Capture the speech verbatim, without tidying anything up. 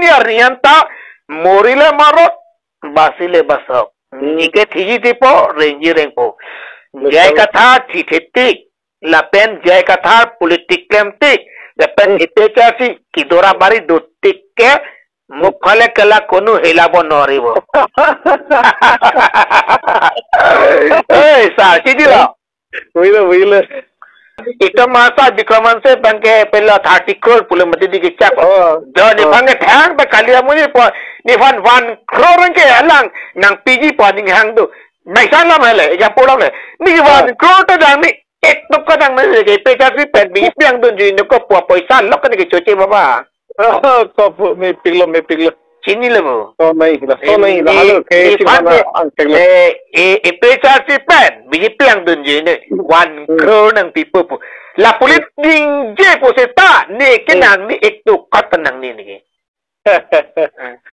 Ni arni anta, mori le marot, basi le basok. Hmm. Neke thiji thipo, rengji rengpo. Betul. J I Kathar thithe tik, lapen J I Kathar politic klem tik, lapen Hmm. A P H L C kedora bari do tik ke, mukhale kela konu hela bo noribo. Hei, sir, chini lo. Builo, builo. Itum masa Bikram Hanse abang ke pela thirty crore pulo mati di kechak. Oh. Do ni Oh. abang ke thang ta kali amonit po, nephan one crore ke alang nangpiji po ning hang do. Maisan lam hele, ika pulang le. Ni Oh. one crore ta dang ni ek tuk kadang na ke A P H L C pen bi piang dunji ne ko po poisa lok ne ke choche baba. Oh, ko pu mepiklo, mepiklo. Chini le bo. Sonai, la sonai, la Ni, halo, ke ni chimana fan ke, angkek le. Eh, eh, A P H L C pen, biji piang dunji ne, one Hmm. crore nangpipo pu. La police Hmm. ningje po seta, ne ke Hmm. nang ni ek tuk kat nang ni ne ke. Hmm.